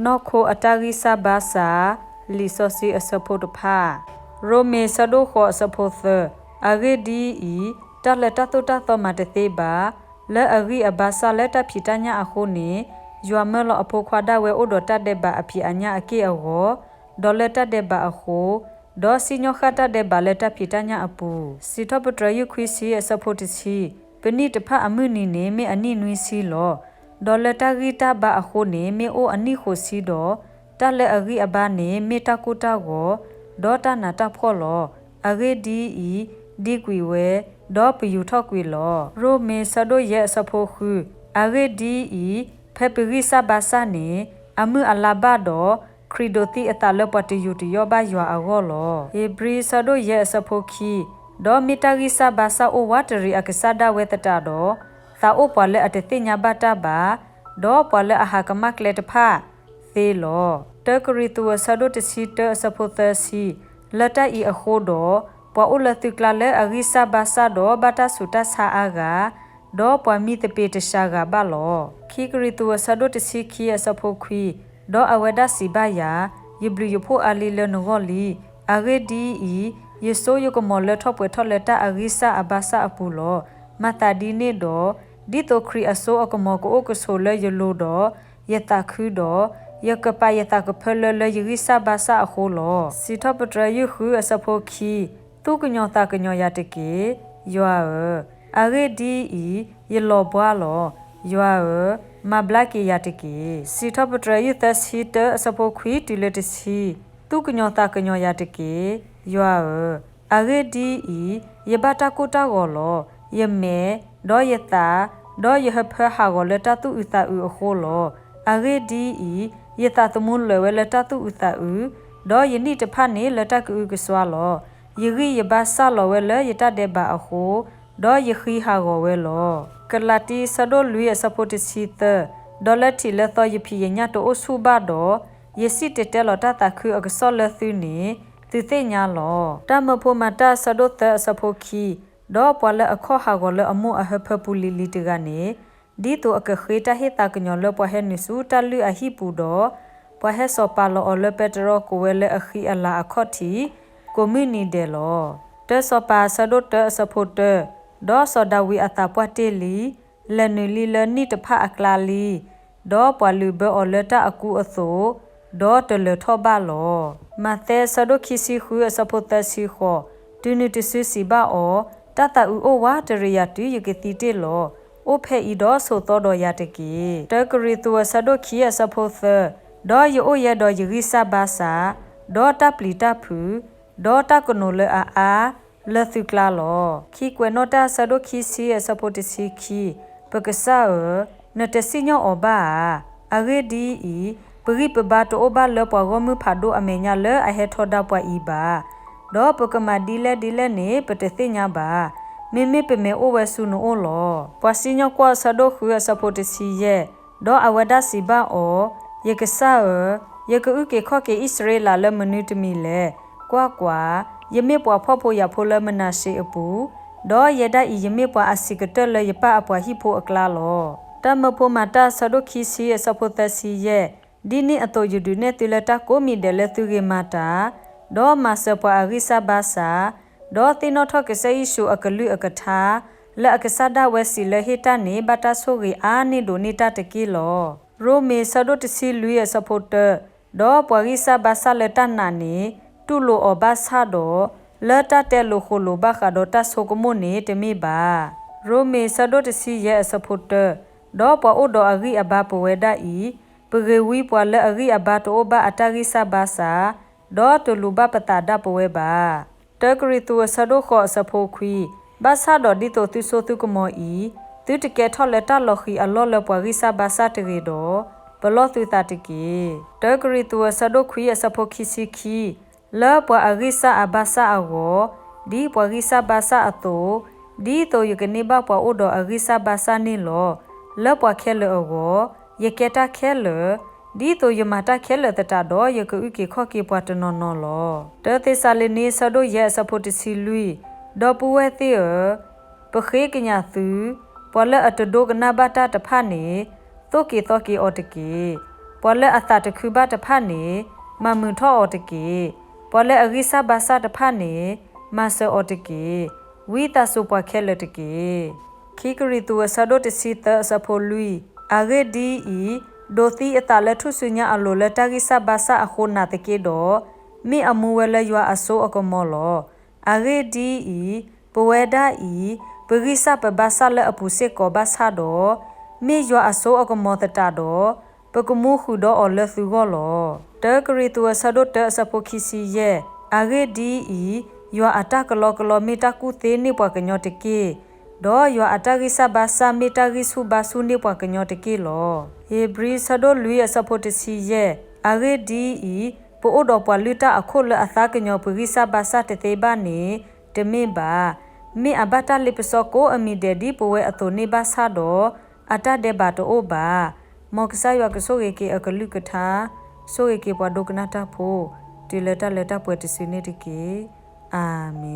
နီၢ်ခိအတၢ်ဂံၢ်စၢ်ဘါစၢ်, လံာ်စီဆှံအဆၢဖိတဖၣ်, ရိမ့ၤဆၢဒိၣ်ဃိးအဆၢဖိသၢ, အဂ့ၢ်ဒ်အံၤ, တၢ်လၢတၢ်သိၣ်တၢ်သီမၤတသ့ဘၣ်, လၢအဂံၢ်အဘါစၢ်လၢတၢ်ဖံးတၢ်ညၣ်အဃိန့ၣ်, ယွၤမၢလီၤအဖိခွါဒၣ်ဝဲအိၣ်ဒီးတၢ်ဒဲးဘးအဖံးအညၣ်အက့ၢ်အဂီၤ, ဒီးလၢတၢ်ဒဲးဘးအဃိ, ဒီးစံၣ်ညီၣ်ဃၣ်တၢ်ဒဲးဘးလၢတၢ်ဖံးတၢ်ညၣ်အပူၤ, စံးထီၣ်ပတြၢၤယုၢ်ခွံဆံအဆၢဖိတဆံ, ပနံၣ်တဖၣ်အမုၢ်နံၤန့ၣ် မ့ၢ်အနံၣ်နွံဆံလီၤ. ဒီးလၢတၢ်ဂံၢ်တၢ်ဘါအဃိန့ၣ် မ့ၢ်အိၣ်အနံၣ်ဃိးဆံဒီး, တၢ်လၢအဂံၢ်အဘါန့ၣ် မ့ၢ်တၢ်ကိၢ်တၢ်ဂီၤ, ဒီးတၢ်နးတၢ်ဖှီၣ်လီၤ. အဂ့ၢ်ဒ်အံၤ, ဒံကွံာ်ဝဲ, ဒီးပယူၤထီၣ်ကွံာ်လီၤ. ရိမ့ၤဆၢဒိၣ်ယဲၢ်အဆၢဖိဃု, အဂ့ၢ်ဒ်အံၤ, ဖဲပဂံၢ်စၢ်ဘါစၢ်န့ၣ်, အမုၢ်အလါဘၣ်ဒီး, ခရံာ်ဒိးသံအသးလၢပှၤတယူးတယီၣ်ဘၣ်ယွၤအဂီၢ်လီၤ. ဧ့ၤဘြံၤဆၢဒိၣ်ယဲၢ်အဆၢဖိခံ, ဒီးမ့ၢ်တၢ်ဂံၢ်စၢ်ဘါစၢ်အိၣ်ဝးတရံးအကစၢ်ဒၣ်ဝဲသတးဒီး, သးအိၣ်ပှၤလၢအတသ့ၣ်ညါဘၣ်တၢ်ဘၣ်, ဒီးပှၤလၢအဟးကမၣ်ကျဲတဖၣ်သ့လီၤ. တၢကရံၣ်သူးအဆၢဒိၣ်တဆံတၢအဆၢဖိသၢဆံ, လၢတၢ်အံၤအဃိဒီး, ပှၤအိၣ်လၢသုကျါလၢအဂံၢ်စၢ်ဘါစၢ်ဒီးဘၣ်တၢ်ဆူးတၢ်ဆါအါဂၤ, ဒီးပှၤမံသပ့ၤတစှၤဂၤဘၣ်လီၤ. ခံကရံၣ်သူးအဆၢဒိၣ်တဆံခံအဆၢဖိခွံ, ဒီးအဝဲဒၣ်စံးဘၣ်ယၤ, ယဘျုးယဖှိၣ်အါလံလၢနဂီၢ်လံ. အဂ့ၢ်ဒ်အံၤ, ယစိယကမီၤလၢထီၣ်ပှဲၤထီၣ်လၢတၢ်အဂံၢ်စၢ်အဘါစၢ်အပူၤလီၤ. မၤသးဒ်န့ၣ်ဒီး, ဒ်သိးခရံာ်အစိအကမီၤကအိၣ်ကဆိးလၢယလိၤဒီး, ယသးခုဒီး, ယကပာ်ယသးကဖၢလၢလၢယဂံၢ်စၢ်ဘါစၢ်အဃိလီၤ. စံးထီၣ်ပတြၢၤယုၢ်ဃုအဆၢဖိခံ, သူၣ်ကညီၤသးကညီၤယၤတက့ၢ်, ယွၤဧၢ, အဂ့ၢ်ဒ်အံၤ, ယလီၤဘှါလီၤ. ယွၤဧၢ, မၤဘျါက့ၤယၤတက့ၢ်. စံးထီၣ်ပတြၢၤယုၢ်သၢဆံတၢအဆၢဖိခွံတုၤလၢတဆံ, သူၣ်ကညီၤသးကညီၤယၤတက့ၢ်, ယွၤဧၢ, အဂ့ၢ်ဒ်အံၤ, ယဘၣ်တၢ်ကိၢ်တၢ်ဂီၤလီၤ. ယမဲာ်, ဒီးယသး, ဒီးယဟၢဖၢဟးဂီၤလၢတၢ်သူၣ်အုးသးအုးအဃိလီၤ. အဂ့ၢ်ဒ်အံၤ, ယသးသမူလၢာ်ဝဲလၢတၢ်သူၣ်အုးသးအုး, ဒီးယနံၣ်တဖၣ်န့ၣ်လၢတၢ်ကအုကစွါလီၤ. ယဂံၢ်ယဘါစၢ်လီၤဝဲလၢယတၢ်ဒဲးဘးအဃိ, ဒီးယဃံဟးဂီၤဝဲလီၤ. ကလၤတံဆၢဒိၣ်လွံၢ်အဆၢဖိတဆံသၢ, ဒီးလၢထံးလၢသီယဖံးယညၣ်တအိၣ်ဆူၣ်ဘၣ်ဒီး, ယစံၣ်တဲၤတဲလီၤတၢ်သးခုအကစီၣ်လၢသုန့ၣ်, သုသ့ၣ်ညါလီၤ. တၢ်မၢဖိမၤတၢ်အဆၢဒိၣ်သၢအဆၢဖိခံ, ဒီးပှၤလၢအခီၣ်ဟးဂီၤလၢအမိၢ်အဟၢဖၢပူၤလံၤလံၤတဂၤန့ၣ်, ဒ်သိးအကဃ့တၢ်ဟ့ၣ်သးကညီၤလၢပှၤဟဲနုာ်ဆူတၢ်လုၢ်အဟံၣ်ပူၤဒီး, ပှၤဟဲစိာ်ပာ်လီၤအီၤလၢပဲတြီကိးဝဲလၢအဃံအလၤအခီၣ်ထံး, ကိးမုၢ်နံၤဒဲးလီၤ. တၢစီၤပၤအဆၢဒိၣ်တၢအဆၢဖိတၢ, ဒီးစီၤဒၤဝံးအသးပှၢ်တ့ၢ်လံ, လဲၤနုာ်လံလၢနံၣ်တဖၣ်အကျါလံ, ဒီးပှၤလုးဘၢအီၤလၢတၢ်အကူအသိး, ဒီးတလၢၤထီၣ်ဘၣ်လီၤ. မးသဲအဆၢဒိၣ်ခံဆံဃုအဆၢဖိသၢဆံဃိး, တုၤနုၤတစုစံးဘၣ်အီၤ, တၢ်သးအုးအိၣ်ဝးတရံးယၤတုၤယကသံတ့ၢ်လီၤ. အိၣ်ဖဲအံၤဒီးဆိးသီဒီးယၤတက့ၢ်. တၢကရံၣ်သူးအဆၢဒိၣ်ခံအဆၢဖိသၢ, ဒီးယအိၣ်ယဲဒီးယဂံၢ်စၢ်ဘါစၢ်, ဒီးတၢ်ပျံၤတၢ်ဖုး, ဒီးတၢ်ကနိးလၢအအါ, လၢသုကျါလီၤ. ခံကွဲးနီၣ်တၢ်အဆၢဒိၣ်ခံဆံအဆၢဖိတဆံခံ, ပကစၢ်ဧၢ, နတစံၣ်ညီၣ်အီၤဘၣ်ဧါ. အဂ့ၢ်ဒ်အံၤ, ပဂံၢ်ပဘါတအိၣ်ဘၣ်လၢပှၤဂီၢ်မုၢ်ဖးဒိၣ်အမဲာ်ညါလၢအဟဲထီဒါပှၤအံၤဘၣ်. ဒီးပကမၤဒ်လဲၣ်ဒ်လဲၣ်န့ၣ် ပတသ့ၣ်ညါဘၣ်. မ့မ့ၢ်ပမဲာ်အိၣ်ဝဲဆူနအိၣ်လီၤ. ပှၤစံၣ်ညီၣ်ကွီၢ်အဆၢဒိၣ်ဃုအဆၢဖိတဆံယဲၢ်, ဒီးအဝဲဒၣ်စံးဘၣ်အီၤ, ယကစၢ်ဧၢ, ယကအုၣ်က့ၤခီၣ်က့ၤအံၣ်စရ့လးလၢမနုၤတမံၤလဲၣ်. ကွၢ်ကွၢ်, ယမ့ၢ်ပှၤဖှီၣ်ဖိယာ်ဖိလၢမနၤၡ့အပူၤ, ဒီးယဲဒၣ်အံၤယမ့ၢ်ပှၤအဆံးကတၢၢ်လၢယပၢ်အပှၤဟံၣ်ဖိအကျါလီၤ. တၢ်မၢဖိမၤတၢ်အဆၢဒိၣ်ခံဆံအဆၢဖိသၢဆံယဲၢ်, ဒ်န့ၣ်အသိးယဒုးနဲၣ်သုလၢတၢ်ကိးမံၤဒဲးလၢသုဂ့ၤမၤတၢ်, ဒီးမၤစၢၤပှၤအဂံၢ်စၢ်ဘါစၢ်, ဒီးသ့ၣ်နီၣ်ထီၣ်ကစၢ်ယ့ၣ်ၡူးအကလုၢ်အကထါ, လၢအကစၢ်ဒၣ်ဝဲစံးလၢဟ့ၣ်တၢ်န့ၣ် ဘၣ်တၢ်ဆိၣ်ဂ့ၤအါန့ၢ်ဒိးန့ၢ်တၢ်တက့ၢ်လီၤ. ရိမ့ၤဆၢဒိၣ်တဆံလွံၢ်အဆၢဖိတၢ, ဒီးပှၤဂံၢ်စၢ်ဘါစၢ်လၢတၢ်နာ်န့ၣ် တူၢ်လိာ်အီၤဘၣ်ဆၣ်ဒီး, လၢတၢ်တဲလိာ်ဃိာ်လိာ်ဘၣ်ဃးဒီးတၢ်ဆိကမိၣ်န့ၣ်တမ့ၢ်ဘၣ်. ရိမ့ၤဆၢဒိၣ်တဆံယဲၢ်အဆၢဖိတၢ, ဒီးပှၤအိၣ်ဒီးအဂံၢ်အဘါပဝဲဒၣ်အံၤ, ပဂ့ၤဝံပှၤလၢအဂံၢ်အဘါတအိၣ်ဘၣ်အတၢ်ဂံၢ်စၢ်ဘါစၢ်, ဒီးတလူၤဘၣ်ပသးဒၣ်ပဝဲဘၣ်. တၢကရံၣ်သူးအဆၢဒိၣ်ဃိးအဆၢဖိခွံ, ဘၣ်ဆၣ်ဒီးဒ်သိးသုစိသုကမီၤအံၤ, သုတကဲထီၣ်လၢတၢ်လီၤဃံၤအလီၢ်လၢပှၤဂံၢ်စၢ်ဘါစၢ်တဂ့ၤဒီး, ပလီၢ်သုသးတက့ၢ်. တၢကရံၣ်သူးအဆၢဒိၣ်ခွံအဆၢဖိခံဆံခံ, လၢပှၤအဂံၢ်စၢ်အဘါစၢ်အဂီၢ်, ဒ်ပှၤဂံၢ်စၢ်ဘါစၢ်အသိး, ဒ်သိးယကန့ၢ်ဘၣ်ပှၤအိၣ်ဒီးအဂံၢ်စၢ်ဘါစၢ်န့ၣ်လီၤ. လၢပှၤခဲလၢာ်အဂီၢ်, ယကဲတၢ်ခဲလၢာ်, ဒ်သိးယမၤတၢ်ခဲလၢာ်သတးဒီး ယကအုၣ်က့ၤခီၣ်က့ၤပှၤတနီၤနီၤလီၤ. တၢသ့းစၤလနံအဆၢဒိၣ်ယဲၢ်အဆၢဖိတဆံလွံၢ်, ဒီပုၢ်ဝဲၢ်သ့ၣ်ဧၢ, ပဃ့ကညးသု, ပှၤလၢအတဒိကနၣ်ဘၣ်တၢ်တဖၣ်န့ၣ်, သိၣ်က့ၤသီက့ၤအီၤတက့ၢ်. ပှၤလၢအသးတခုဘၣ်တဖၣ်န့ၣ် မၤမုာ်ထီၣ်အီၤတက့ၢ်. ပှၤလၢအဂံၢ်စၢ်ဘါစၢ်တဖၣ်န့ၣ် မၤစၢၤအီၤတက့ၢ်. ဝံသးစူၤပှၤခဲလၢာ်တက့ၢ်. ခံကရံၣ်သူးအဆၢဒိၣ်တဆံသၢအဆၢဖိလွံၢ်, အဂ့ၢ်ဒ်အံၤ, ဒိးသံအသးလၢထူၣ်စုညါအလိၤလၢတၢ်ဂံၢ်စၢ်ဘါစၢ်အဃိနၤသက့ဒီး, မ့ၢ်အမူဝဲလၢယွၤအစိအကမီၤလီၤ. အဂ့ၢ်ဒ်အံၤ, ပဝဲဒၣ်အံၤ, ပဂံၢ်စၢ်ပဘါစၢ်လၢအပူၤစ့ၢ်ကီးဘၣ်ဆၣ်ဒီး, မ့ၢ်ယွၤအစိအကမီၤသတးဒီး, ပကမူဃုာ်ဒီးအီၤလၢသုဂီၢ်လီၤ. တၢကရံၣ်သူးအဆၢဒိၣ်တၢအဆၢဖိခံဆံယဲၢ်, အဂ့ၢ်ဒ်အံၤ, ယွၤအတၢ်ကလီကလီမ့ၢ်တၢ်ကူၣ်သ့န့ၢ်ပှၤကညီတက့ၢ်. ဒီးယွၤအတၢ်ဂံၢ်စၢ်ဘါစၢ်မ့ၢ်တၢ်ဂံၢ်ဆူၣ်ဘါဆူၣ်န့ၢ်ပှၤကညီတက့ၢ်လီၤ. ဧ့ၤဘြံၤဆၢဒိၣ်လွံၢ်အဆၢဖိတဆံယဲၢ်, အဂ့ၢ်ဒ်အံၤ, ပအိၣ်ဒီးပှၤလုၢ်တၢ်အခိၣ်လၢအသးကညီၤပဂံၢ်စၢ်ဘါစၢ်တသ့ဘၣ်န့ၣ် တမ့ၢ်ဘၣ်. မ့ၢ်အဘၣ်တၢ်လ့ပစီကိးအမံၤဒဲးဒ်ပဝဲအသိးန့ၣ်ဘၣ်ဆၣ်ဒီး, အတၢ်ဒဲးဘးတအိၣ်ဘၣ်. မ်ကစၢ်ယွၤကဆိၣ်ဂ့ၤက့ၤအကလုၢ်ကထါ, ဆိၣ်ဂ့ၤက့ၤပှၤဒိကနၣ်တၢ်ဖိ, တုၤလၢတၢ်လၢတၢ်ပှဲၤတစုန့ၣ်တက့ၢ်. အၤမ့ၣ်.